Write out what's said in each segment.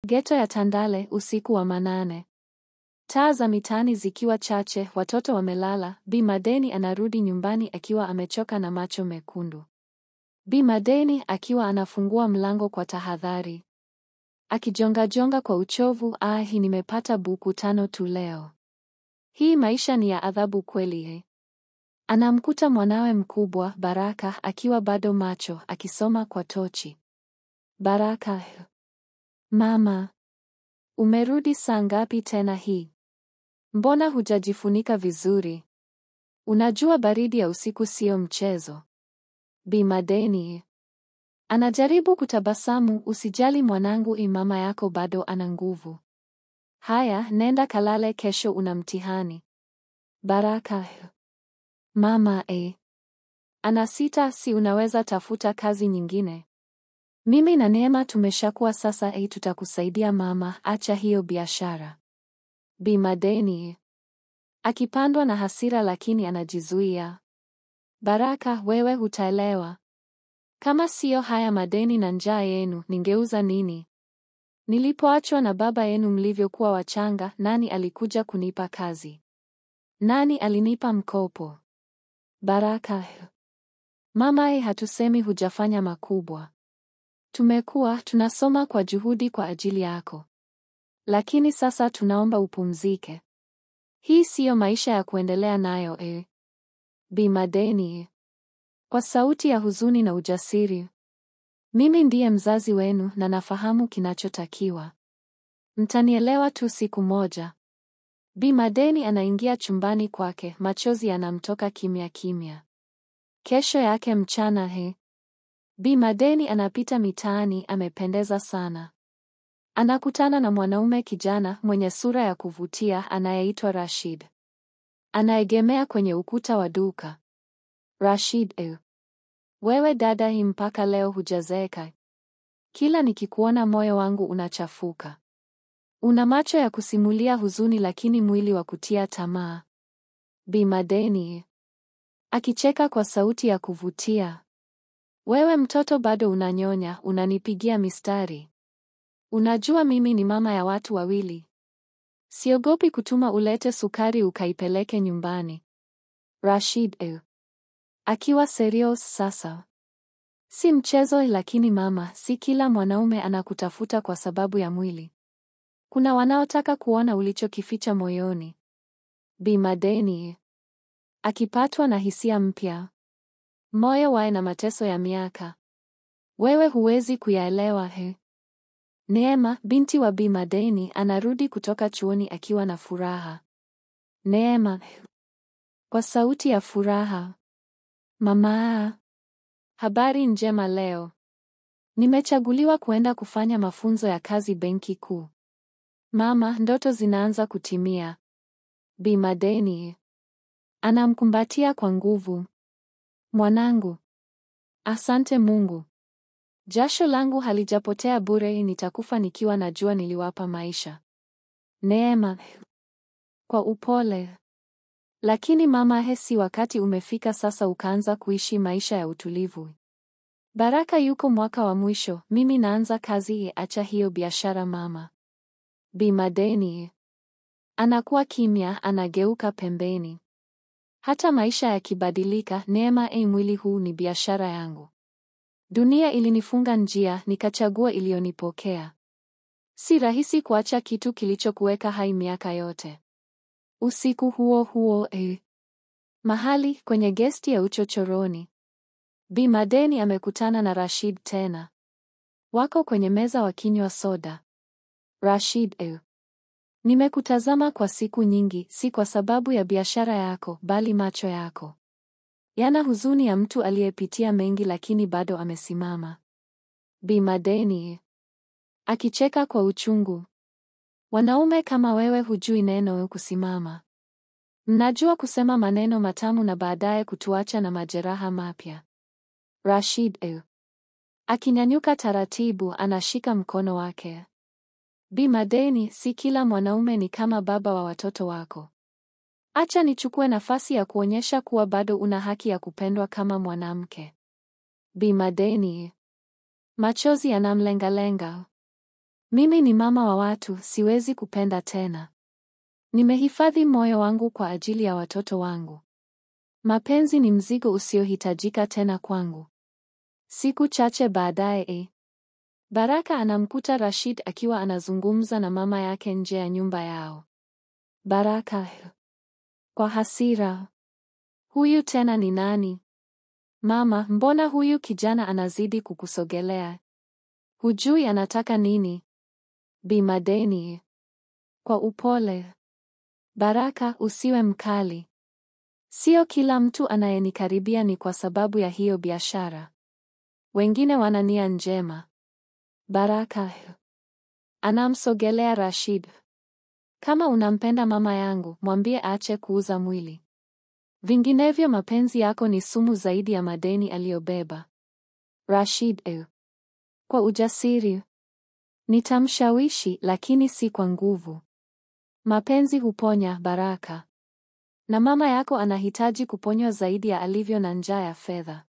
Geto ya Tandale, usiku wa manane. Taa za mitaani zikiwa chache, watoto wamelala. Bi Madeni anarudi nyumbani akiwa amechoka na macho mekundu. Bi Madeni akiwa anafungua mlango kwa tahadhari, akijongajonga kwa uchovu, "Ahi, nimepata buku 5 tu leo. Hii maisha ni ya adhabu kweli he." Anamkuta mwanawe mkubwa Baraka akiwa bado macho, akisoma kwa tochi. Baraka: "Mama, umerudi saa ngapi tena hii? Mbona hujajifunika vizuri? Unajua baridi ya usiku sio mchezo." Bi Madeni anajaribu kutabasamu, "Usijali mwanangu, mama yako bado ana nguvu. Haya, nenda kalale, kesho una mtihani." Baraka: "Mama Anasita, "Si unaweza tafuta kazi nyingine? Mimi na Neema tumeshakuwa sasa, tutakusaidia mama, acha hiyo biashara." Bi Madeni akipandwa na hasira lakini anajizuia. "Baraka, wewe hutaelewa. Kama siyo haya madeni na njaa yenu, ningeuza nini? Nilipoachwa na baba yenu mlivyokuwa wachanga, nani alikuja kunipa kazi? Nani alinipa mkopo?" Baraka: "Mama, hatusemi hujafanya makubwa. Tumekuwa tunasoma kwa juhudi kwa ajili yako. Lakini sasa tunaomba upumzike. Hii siyo maisha ya kuendelea nayo eh." Bi Madeni kwa sauti ya huzuni na ujasiri, "Mimi ndiye mzazi wenu na nafahamu kinachotakiwa. Mtanielewa tu siku moja." Bi Madeni anaingia chumbani kwake, machozi yanamtoka kimya kimya. Kesho yake mchana Bi Madeni anapita mitaani, amependeza sana. Anakutana na mwanaume kijana mwenye sura ya kuvutia anayeitwa Rashid. Anaegemea kwenye ukuta wa duka. Rashid: "Wewe dada, hii mpaka leo hujazeeka. Kila nikikuona moyo wangu unachafuka. Una macho ya kusimulia huzuni lakini mwili wa kutia tamaa." Bi Madeni akicheka kwa sauti ya kuvutia, "Wewe mtoto bado unanyonya, unanipigia mistari. Unajua mimi ni mama ya watu wawili. Siogopi kutuma ulete sukari ukaipeleke nyumbani." Rashid akiwa serious sasa. "Si mchezo lakini mama, si kila mwanaume anakutafuta kwa sababu ya mwili. Kuna wanaotaka kuona ulichokificha moyoni." Bi Madeni akipatwa na hisia mpya. "Moyo wae na mateso ya miaka. Wewe huwezi kuyaelewa he." Neema, binti wa Bi Madeni, anarudi kutoka chuoni akiwa na furaha. Neema kwa sauti ya furaha, "Mama, habari njema leo. Nimechaguliwa kuenda kufanya mafunzo ya kazi benki kuu. Mama, ndoto zinaanza kutimia." Bi Madeni anamkumbatia kwa nguvu. "Mwanangu, asante Mungu. Jasho langu halijapotea bure, nitakufa nikiwa najua niliwapa maisha." Neema kwa upole, "Lakini mama, si wakati umefika sasa ukaanza kuishi maisha ya utulivu. Baraka yuko mwaka wa mwisho, mimi naanza kazi, acha hiyo biashara mama." Bi Madeni anakuwa kimya, anageuka pembeni. "Hata maisha yakibadilika, Neema, mwili huu ni biashara yangu. Dunia ilinifunga njia, nikachagua iliyonipokea. Si rahisi kuacha kitu kilichokuweka hai miaka yote." Usiku huo huo mahali kwenye gesti ya uchochoroni, Bi Madeni amekutana na Rashid tena. Wako kwenye meza wakinywa soda. Rashid: "Nimekutazama kwa siku nyingi, si kwa sababu ya biashara yako, bali macho yako. Yana huzuni ya mtu aliyepitia mengi lakini bado amesimama." Bi Madeni akicheka kwa uchungu, "Wanaume kama wewe hujui neno kusimama. Mnajua kusema maneno matamu na baadaye kutuacha na majeraha mapya." Rashid akinyanyuka taratibu, anashika mkono wake. "Bi Madeni, si kila mwanaume ni kama baba wa watoto wako. Acha nichukue nafasi ya kuonyesha kuwa bado una haki ya kupendwa kama mwanamke." Bi Madeni machozi yanamlengalenga. Mimi ni mama wa watu, siwezi kupenda tena. Nimehifadhi moyo wangu kwa ajili ya watoto wangu. Mapenzi ni mzigo usiohitajika tena kwangu. Siku chache baadaye, Baraka anamkuta Rashid akiwa anazungumza na mama yake nje ya nyumba yao. Baraka kwa hasira, huyu tena ni nani? Mama, mbona huyu kijana anazidi kukusogelea? Hujui anataka nini? Bi Madeni kwa upole, Baraka, usiwe mkali. Sio kila mtu anayenikaribia ni kwa sababu ya hiyo biashara. Wengine wana nia njema. Baraka anamsogelea Rashid. Kama unampenda mama yangu, mwambie aache kuuza mwili. Vinginevyo mapenzi yako ni sumu zaidi ya madeni aliyobeba. Rashid kwa ujasiri, nitamshawishi lakini si kwa nguvu. Mapenzi huponya, Baraka. Na mama yako anahitaji kuponywa zaidi ya alivyo na njaa ya fedha.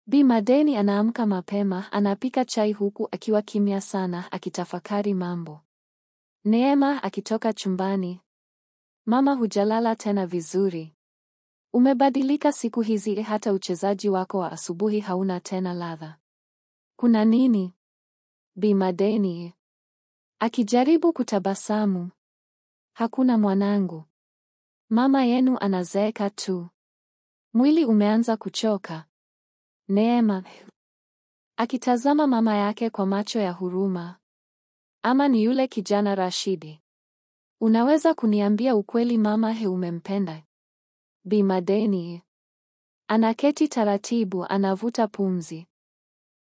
Bi Madeni anaamka mapema, anapika chai huku akiwa kimya sana, akitafakari mambo. Neema akitoka chumbani. Mama, hujalala tena vizuri. Umebadilika siku hizi, hata uchezaji wako wa asubuhi hauna tena ladha. Kuna nini? Bi Madeni akijaribu kutabasamu. Hakuna mwanangu. Mama yenu anazeeka tu. Mwili umeanza kuchoka. Neema akitazama mama yake kwa macho ya huruma. Ama ni yule kijana Rashidi? Unaweza kuniambia ukweli mama, he, umempenda? Bi Madeni anaketi taratibu, anavuta pumzi.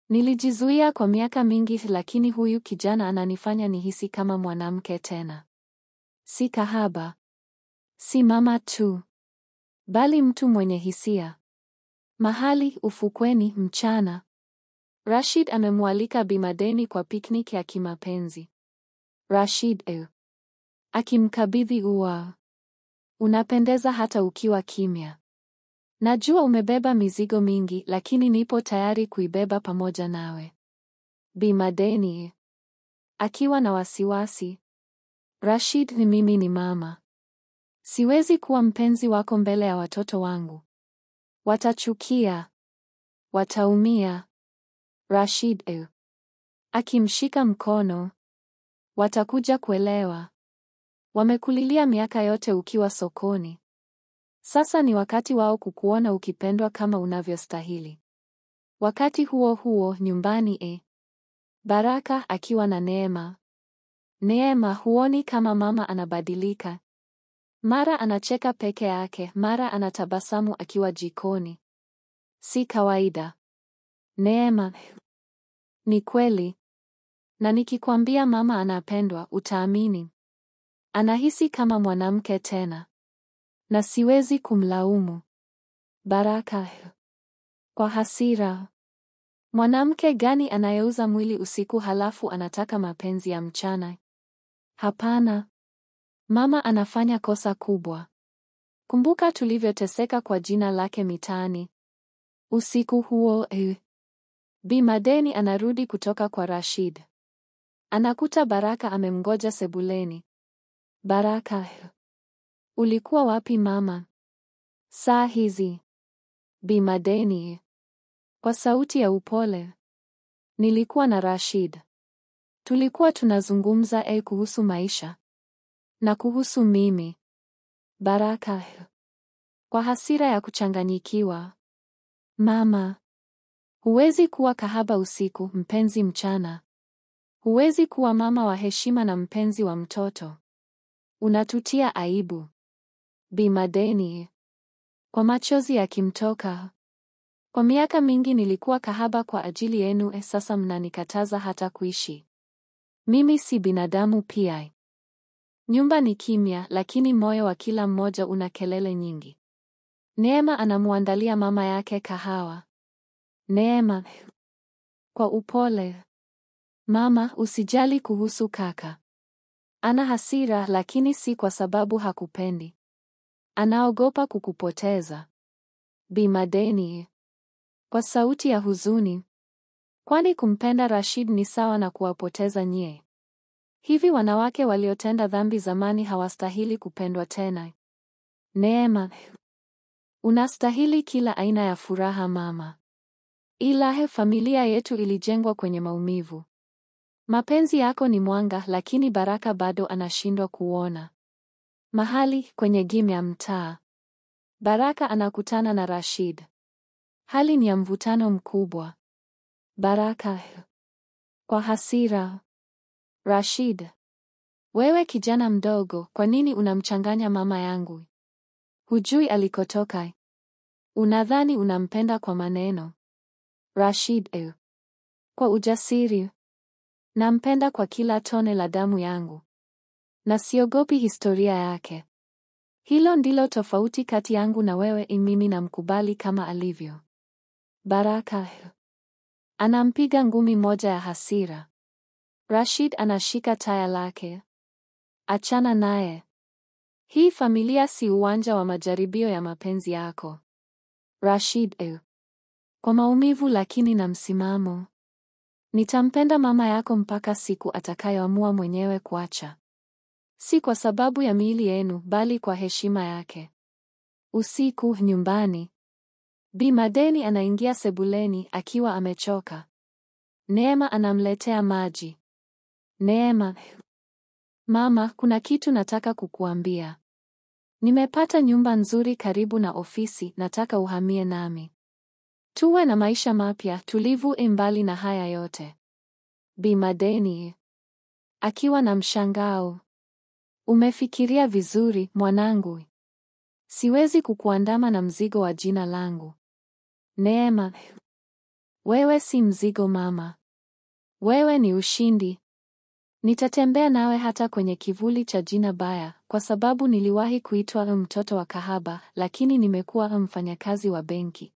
Nilijizuia kwa miaka mingi, lakini huyu kijana ananifanya nihisi kama mwanamke tena. Si kahaba, si mama tu, bali mtu mwenye hisia. Mahali ufukweni mchana. Rashid amemwalika Bi Madeni kwa piknik ya kimapenzi. Rashid akimkabidhi ua. Unapendeza hata ukiwa kimya. Najua umebeba mizigo mingi, lakini nipo tayari kuibeba pamoja nawe. Bi Madeni akiwa na wasiwasi. Rashid, ni mimi ni mama. Siwezi kuwa mpenzi wako mbele ya watoto wangu. Watachukia. Wataumia. Rashid akimshika mkono. Watakuja kuelewa. Wamekulilia miaka yote ukiwa sokoni. Sasa ni wakati wao kukuona ukipendwa kama unavyostahili. Wakati huo huo nyumbani Baraka akiwa na Neema. Neema, huoni kama mama anabadilika? Mara anacheka peke yake, mara anatabasamu akiwa jikoni. Si kawaida. Neema, ni kweli. Na nikikwambia mama anapendwa, utaamini. Anahisi kama mwanamke tena. Na siwezi kumlaumu. Baraka kwa hasira. Mwanamke gani anayeuza mwili usiku halafu anataka mapenzi ya mchana? Hapana. Mama anafanya kosa kubwa. Kumbuka tulivyoteseka kwa jina lake mitaani. Usiku huo Bi Madeni anarudi kutoka kwa Rashid. Anakuta Baraka amemgoja sebuleni. Baraka, ulikuwa wapi mama? Saa hizi? Bi Madeni kwa sauti ya upole. Nilikuwa na Rashid. Tulikuwa tunazungumza kuhusu maisha. Na kuhusu mimi. Baraka kwa hasira ya kuchanganyikiwa. Mama, huwezi kuwa kahaba usiku, mpenzi mchana. Huwezi kuwa mama wa heshima na mpenzi wa mtoto. Unatutia aibu. Bi Madeni kwa machozi yakimtoka. Kwa miaka mingi nilikuwa kahaba kwa ajili yenu, sasa mnanikataza hata kuishi. Mimi si binadamu pia? Nyumba ni kimya, lakini moyo wa kila mmoja una kelele nyingi. Neema anamuandalia mama yake kahawa. Neema kwa upole. Mama, usijali kuhusu kaka. Ana hasira, lakini si kwa sababu hakupendi. Anaogopa kukupoteza. Bi Madeni kwa sauti ya huzuni. Kwani kumpenda Rashid ni sawa na kuwapoteza nyie? Hivi wanawake waliotenda dhambi zamani hawastahili kupendwa tena? Neema, unastahili kila aina ya furaha mama. Ila familia yetu ilijengwa kwenye maumivu. Mapenzi yako ni mwanga, lakini Baraka bado anashindwa kuona. Mahali kwenye gym ya mtaa, Baraka anakutana na Rashid. Hali ni ya mvutano mkubwa. Baraka kwa hasira, Rashid, wewe kijana mdogo, kwa nini unamchanganya mama yangu? Hujui alikotoka? Unadhani unampenda kwa maneno? Rashid kwa ujasiri, nampenda kwa kila tone la damu yangu, na siogopi historia yake. Hilo ndilo tofauti kati yangu na wewe. Mimi namkubali kama alivyo. Baraka anampiga ngumi moja ya hasira. Rashid anashika taya lake. Achana naye. Hii familia si uwanja wa majaribio ya mapenzi yako. Rashid kwa maumivu lakini na msimamo, nitampenda mama yako mpaka siku atakayoamua mwenyewe kuacha. Si kwa sababu ya miili yenu, bali kwa heshima yake. Usiku nyumbani, Bi Madeni anaingia sebuleni akiwa amechoka. Neema anamletea maji. Neema, mama, kuna kitu nataka kukuambia. Nimepata nyumba nzuri karibu na ofisi, nataka uhamie nami. Tuwe na maisha mapya, tulivu, mbali na haya yote. Bi Madeni akiwa na mshangao, umefikiria vizuri mwanangu. Siwezi kukuandama na mzigo wa jina langu. Neema, wewe si mzigo mama. Wewe ni ushindi. Nitatembea nawe hata kwenye kivuli cha jina baya, kwa sababu niliwahi kuitwa mtoto wa kahaba, lakini nimekuwa mfanyakazi wa benki.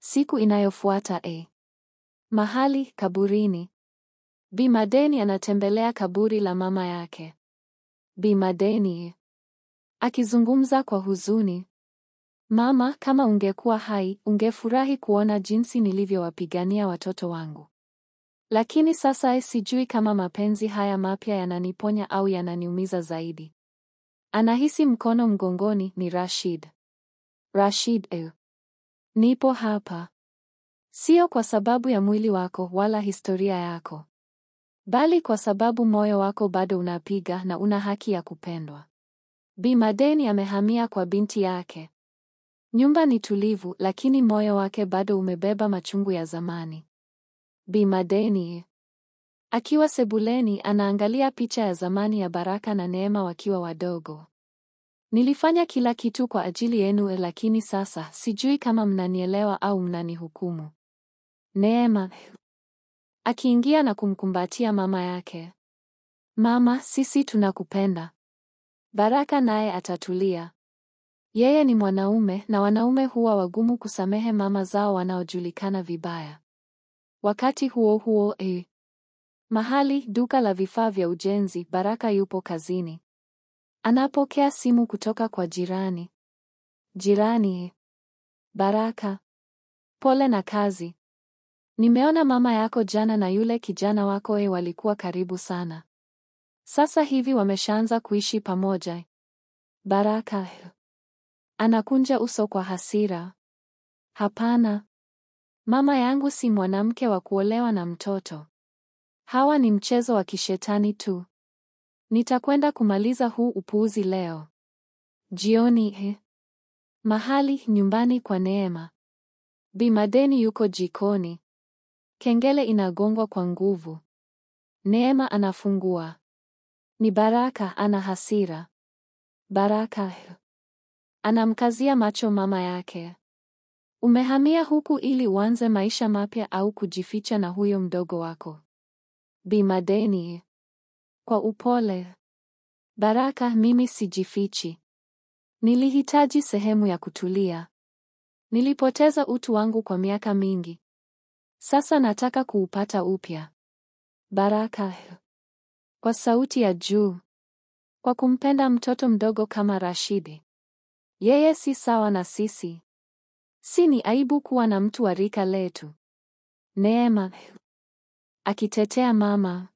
Siku inayofuata mahali kaburini. Bi Madeni anatembelea kaburi la mama yake. Bi Madeni akizungumza kwa huzuni, mama, kama ungekuwa hai, ungefurahi kuona jinsi nilivyowapigania watoto wangu. Lakini sasa sijui kama mapenzi haya mapya yananiponya au yananiumiza zaidi. Anahisi mkono mgongoni, ni Rashid. Rashid, nipo hapa. Sio kwa sababu ya mwili wako wala historia yako, bali kwa sababu moyo wako bado unapiga na una haki ya kupendwa. Bi Madeni amehamia kwa binti yake. Nyumba ni tulivu, lakini moyo wake bado umebeba machungu ya zamani. Bi Madeni akiwa sebuleni anaangalia picha ya zamani ya Baraka na Neema wakiwa wadogo. Nilifanya kila kitu kwa ajili yenu, lakini sasa sijui kama mnanielewa au mnanihukumu. Neema akiingia na kumkumbatia mama yake. Mama, sisi tunakupenda. Baraka naye atatulia. Yeye ni mwanaume na wanaume huwa wagumu kusamehe mama zao wanaojulikana vibaya. Wakati huo huo, mahali duka la vifaa vya ujenzi, Baraka yupo kazini. Anapokea simu kutoka kwa jirani. Jirani, Baraka, pole na kazi. Nimeona mama yako jana na yule kijana wako walikuwa karibu sana. Sasa hivi wameshaanza kuishi pamoja. Baraka anakunja uso kwa hasira. Hapana. Mama yangu si mwanamke wa kuolewa na mtoto. Hawa ni mchezo wa kishetani tu. Nitakwenda kumaliza huu upuuzi leo. Jioni, mahali nyumbani kwa Neema. Bi Madeni yuko jikoni. Kengele inagongwa kwa nguvu. Neema anafungua. Ni Baraka, ana hasira. Baraka anamkazia macho mama yake. Umehamia huku ili uanze maisha mapya au kujificha na huyo mdogo wako? Bi Madeni kwa upole, Baraka, mimi sijifichi. Nilihitaji sehemu ya kutulia. Nilipoteza utu wangu kwa miaka mingi. Sasa nataka kuupata upya. Baraka kwa sauti ya juu, kwa kumpenda mtoto mdogo kama Rashidi. Yeye si sawa na sisi. Si ni aibu kuwa na mtu wa rika letu. Neema akitetea mama.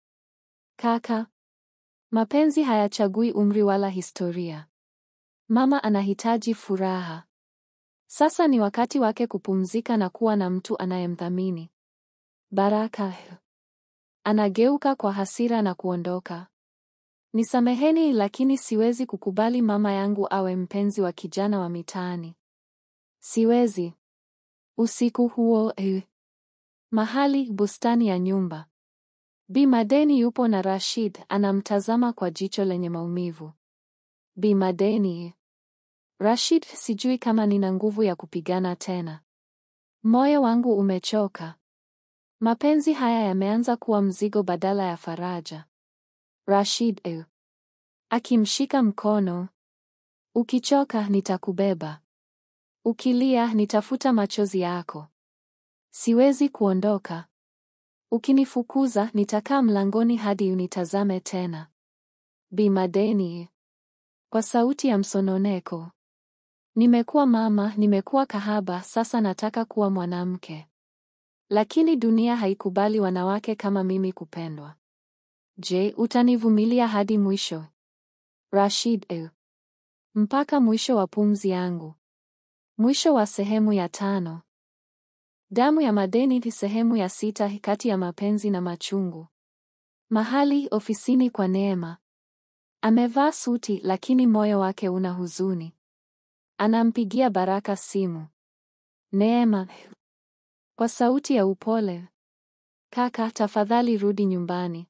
Kaka, Mapenzi hayachagui umri wala historia. Mama anahitaji furaha. Sasa ni wakati wake kupumzika na kuwa na mtu anayemthamini. Baraka anageuka kwa hasira na kuondoka. Nisameheni, lakini siwezi kukubali mama yangu awe mpenzi wa kijana wa mitaani. Siwezi. Usiku huo mahali bustani ya nyumba. Bi Madeni yupo na Rashid, anamtazama kwa jicho lenye maumivu. Bi Madeni: Rashid, sijui kama nina nguvu ya kupigana tena. Moyo wangu umechoka. Mapenzi haya yameanza kuwa mzigo badala ya faraja. Rashid akimshika mkono. Ukichoka nitakubeba. Ukilia nitafuta machozi yako. Siwezi kuondoka. Ukinifukuza nitakaa mlangoni hadi unitazame tena. Bi Madeni kwa sauti ya msononeko. Nimekuwa mama, nimekuwa kahaba, sasa nataka kuwa mwanamke. Lakini dunia haikubali wanawake kama mimi kupendwa. Je, utanivumilia hadi mwisho? Rashid mpaka mwisho wa pumzi yangu. Mwisho wa sehemu ya 5. Damu ya Madeni ni sehemu ya 6 kati ya mapenzi na machungu. Mahali ofisini kwa Neema. Amevaa suti lakini moyo wake una huzuni. Anampigia Baraka simu. Neema kwa sauti ya upole. Kaka, tafadhali rudi nyumbani.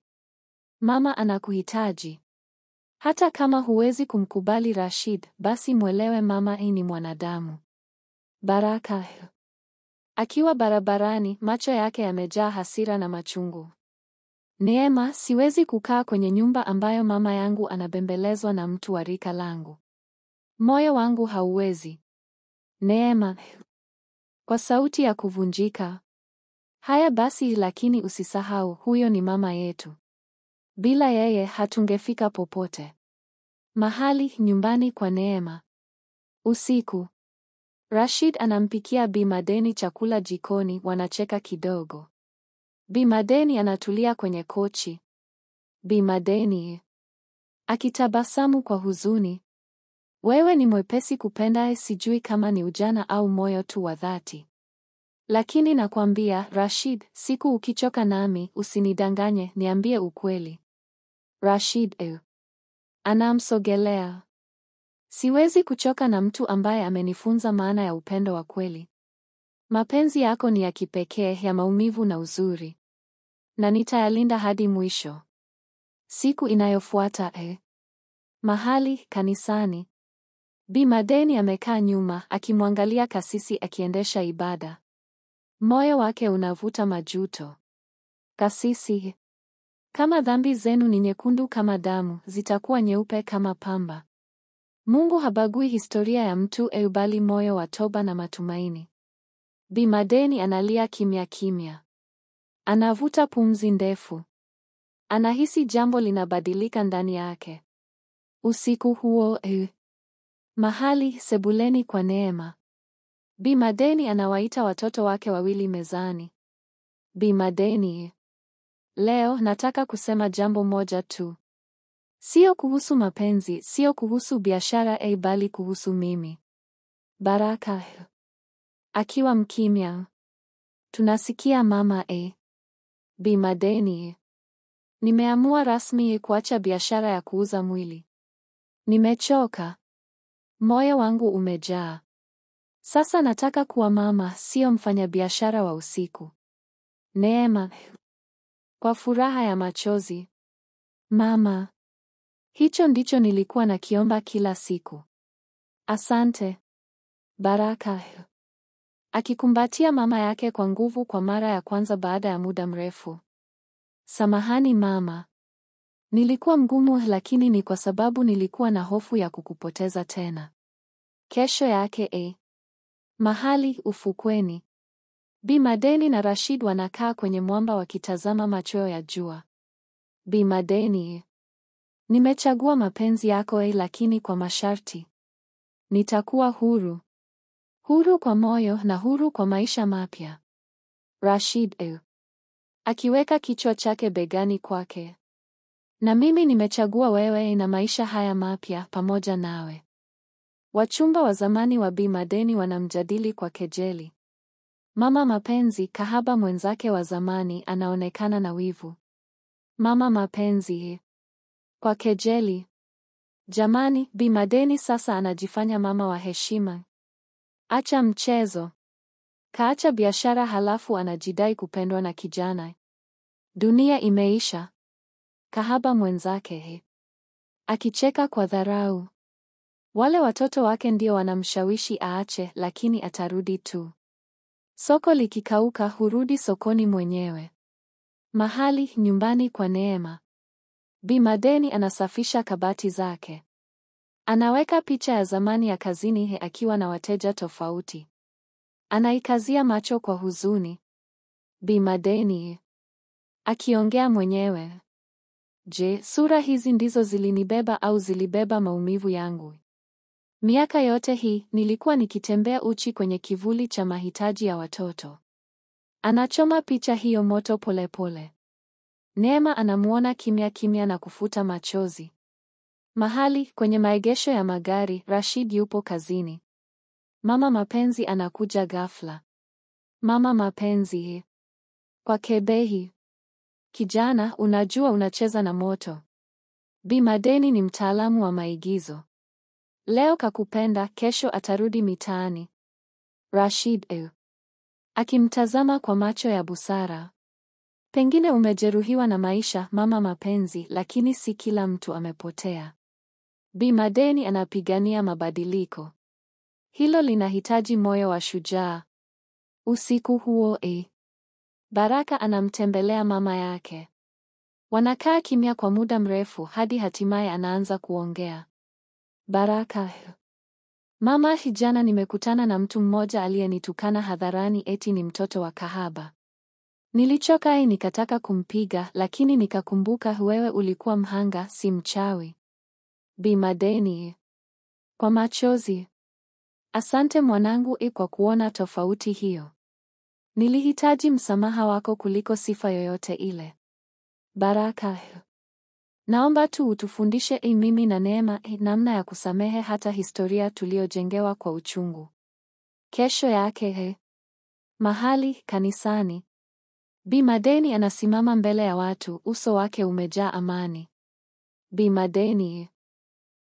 Mama anakuhitaji. Hata kama huwezi kumkubali Rashid, basi mwelewe mama ni mwanadamu. Baraka akiwa barabarani, macho yake yamejaa hasira na machungu. Neema, siwezi kukaa kwenye nyumba ambayo mama yangu anabembelezwa na mtu wa rika langu. Moyo wangu hauwezi. Neema kwa sauti ya kuvunjika. Haya basi, lakini usisahau, huyo ni mama yetu. Bila yeye hatungefika popote. Mahali nyumbani kwa Neema. Usiku. Rashid anampikia Bi Madeni chakula jikoni, wanacheka kidogo. Bi Madeni anatulia kwenye kochi. Bi Madeni akitabasamu kwa huzuni. Wewe ni mwepesi kupenda, sijui kama ni ujana au moyo tu wa dhati. Lakini nakwambia Rashid, siku ukichoka nami, usinidanganye, niambie ukweli. Rashid anamsogelea. Siwezi kuchoka na mtu ambaye amenifunza maana ya upendo wa kweli. Mapenzi yako ni ya kipekee, ya maumivu na uzuri. Na nitayalinda hadi mwisho. Siku inayofuata mahali kanisani. Bi Madeni amekaa nyuma akimwangalia kasisi akiendesha ibada. Moyo wake unavuta majuto. Kasisi: kama dhambi zenu ni nyekundu kama damu, zitakuwa nyeupe kama pamba. Mungu habagui historia ya mtu, bali moyo wa toba na matumaini. Bi Madeni analia kimya kimya. Anavuta pumzi ndefu. Anahisi jambo linabadilika ndani yake. Usiku huo mahali sebuleni kwa Neema. Bi Madeni anawaita watoto wake wawili mezani. Bi Madeni: leo nataka kusema jambo moja tu. Sio kuhusu mapenzi, sio kuhusu biashara, bali kuhusu mimi. Baraka akiwa mkimya. Tunasikia mama. Bi Madeni: nimeamua rasmi kuacha biashara ya kuuza mwili. Nimechoka. Moyo wangu umejaa. Sasa nataka kuwa mama, sio mfanyabiashara wa usiku. Neema kwa furaha ya machozi. Mama, hicho ndicho nilikuwa nakiomba kila siku. Asante. Baraka akikumbatia mama yake kwa nguvu kwa mara ya kwanza baada ya muda mrefu. Samahani mama. Nilikuwa mgumu, lakini ni kwa sababu nilikuwa na hofu ya kukupoteza tena. Kesho yake mahali ufukweni. Bi Madeni na Rashid wanakaa kwenye mwamba wakitazama machweo ya jua. Bi Madeni: nimechagua mapenzi yako lakini kwa masharti. Nitakuwa huru. Huru kwa moyo na huru kwa maisha mapya. Rashid akiweka kichwa chake begani kwake. Na mimi nimechagua wewe na maisha haya mapya pamoja nawe. Wachumba wa zamani wa Bi Madeni wanamjadili kwa kejeli. Mama Mapenzi, kahaba mwenzake wa zamani, anaonekana na wivu. Mama Mapenzi kwa kejeli. Jamani, Bi Madeni sasa anajifanya mama wa heshima. Acha mchezo. Kaacha biashara halafu anajidai kupendwa na kijana. Dunia imeisha. Kahaba mwenzake akicheka kwa dharau. Wale watoto wake ndio wanamshawishi aache, lakini atarudi tu. Soko likikauka hurudi sokoni mwenyewe. Mahali nyumbani kwa Neema. Bi Madeni anasafisha kabati zake. Anaweka picha ya zamani ya kazini akiwa na wateja tofauti. Anaikazia macho kwa huzuni. Bi Madeni akiongea mwenyewe. Je, sura hizi ndizo zilinibeba au zilibeba maumivu yangu? Miaka yote hii nilikuwa nikitembea uchi kwenye kivuli cha mahitaji ya watoto. Anachoma picha hiyo moto polepole. Neema anamuona kimya kimya na kufuta machozi. Mahali kwenye maegesho ya magari, Rashid yupo kazini. Mama Mapenzi anakuja ghafla. Mama Mapenzi kwa kebehi. Kijana, unajua unacheza na moto. Bi Madeni ni mtaalamu wa maigizo. Leo kakupenda, kesho atarudi mitaani. Rashid akimtazama kwa macho ya busara. Pengine umejeruhiwa na maisha, Mama Mapenzi, lakini si kila mtu amepotea. Bi Madeni anapigania mabadiliko. Hilo linahitaji moyo wa shujaa. Usiku huo Baraka anamtembelea mama yake. Wanakaa kimya kwa muda mrefu hadi hatimaye anaanza kuongea. Baraka: Mama, jana nimekutana na mtu mmoja aliyenitukana hadharani eti ni mtoto wa kahaba. Nilichoka nikataka kumpiga, lakini nikakumbuka wewe ulikuwa mhanga, si mchawi. Bi Madeni kwa machozi. Asante mwanangu kwa kuona tofauti hiyo. Nilihitaji msamaha wako kuliko sifa yoyote ile. Baraka: Naomba tu utufundishe mimi na Neema namna ya kusamehe hata historia tuliyojengewa kwa uchungu. Kesho yake mahali kanisani. Bi Madeni anasimama mbele ya watu, uso wake umejaa amani. Bi Madeni: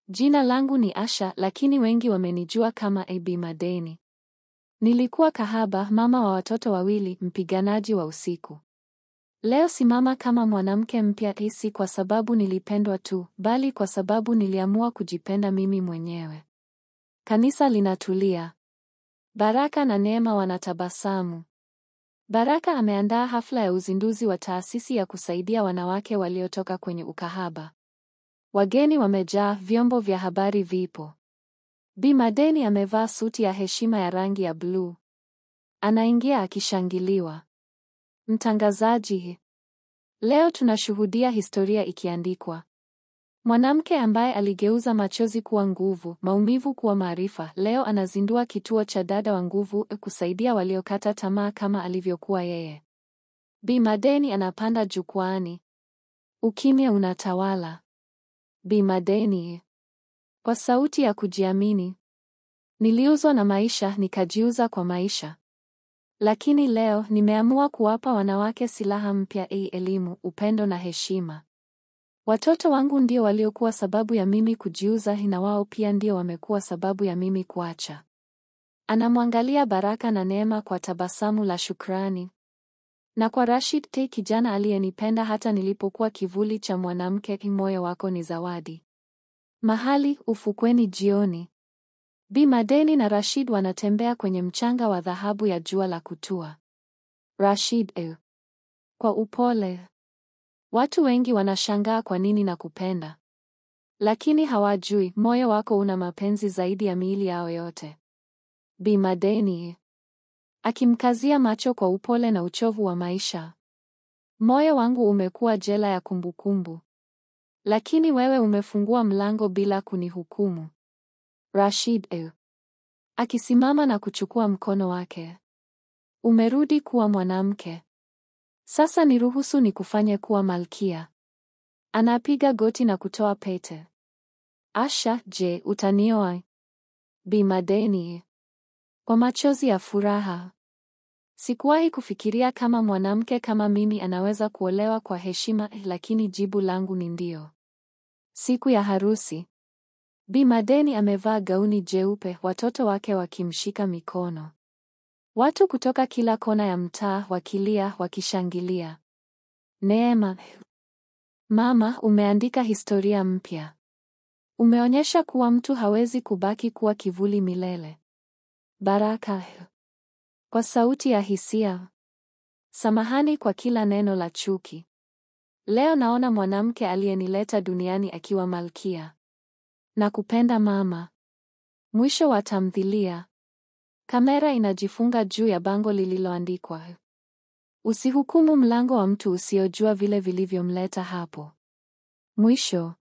Jina langu ni Asha, lakini wengi wamenijua kama Bi Madeni. Nilikuwa kahaba, mama wa watoto wawili, mpiganaji wa usiku. Leo simama kama mwanamke mpya, si kwa sababu nilipendwa tu, bali kwa sababu niliamua kujipenda mimi mwenyewe. Kanisa linatulia. Baraka na Neema wanatabasamu. Baraka ameandaa hafla ya uzinduzi wa taasisi ya kusaidia wanawake waliotoka kwenye ukahaba. Wageni wamejaa, vyombo vya habari vipo. Bi Madeni amevaa suti ya heshima ya rangi ya bluu. Anaingia akishangiliwa. Mtangazaji: Leo tunashuhudia historia ikiandikwa. Mwanamke ambaye aligeuza machozi kuwa nguvu, maumivu kuwa maarifa, leo anazindua kituo cha dada wa nguvu kusaidia waliokata tamaa kama alivyokuwa yeye. Bi Madeni anapanda jukwaani. Ukimya unatawala. Bi Madeni kwa sauti ya kujiamini: Niliuzwa na maisha, nikajiuza kwa maisha. Lakini leo nimeamua kuwapa wanawake silaha mpya, elimu, upendo na heshima. Watoto wangu ndio waliokuwa sababu ya mimi kujiuza, na wao pia ndio wamekuwa sababu ya mimi kuacha. Anamwangalia Baraka na Neema kwa tabasamu la shukrani. Na kwa Rashid T, kijana aliyenipenda hata nilipokuwa kivuli cha mwanamke, moyo wako ni zawadi. Mahali ufukweni jioni. Bi Madeni na Rashid wanatembea kwenye mchanga wa dhahabu ya jua la kutua. Rashid kwa upole: Watu wengi wanashangaa kwa nini nakupenda. Lakini hawajui moyo wako una mapenzi zaidi ya miili yao yote. Bi Madeni akimkazia macho kwa upole na uchovu wa maisha. Moyo wangu umekuwa jela ya kumbukumbu. Lakini wewe umefungua mlango bila kunihukumu. Rashid akisimama na kuchukua mkono wake. Umerudi kuwa mwanamke. Sasa niruhusu nikufanye kuwa malkia. Anapiga goti na kutoa pete. Asha, je, utanioa? Bi Madeni, kwa machozi ya furaha. Sikuwahi kufikiria kama mwanamke kama mimi anaweza kuolewa kwa heshima, lakini jibu langu ni ndio. Siku ya harusi. Bi Madeni amevaa gauni jeupe, watoto wake wakimshika mikono. Watu kutoka kila kona ya mtaa wakilia, wakishangilia. Neema, mama, umeandika historia mpya. Umeonyesha kuwa mtu hawezi kubaki kuwa kivuli milele. Baraka, kwa sauti ya hisia, samahani kwa kila neno la chuki. Leo naona mwanamke aliyenileta duniani akiwa malkia. Nakupenda mama. Mwisho wa tamthilia. Kamera inajifunga juu ya bango lililoandikwa, usihukumu mlango wa mtu usiojua vile vilivyomleta hapo. Mwisho.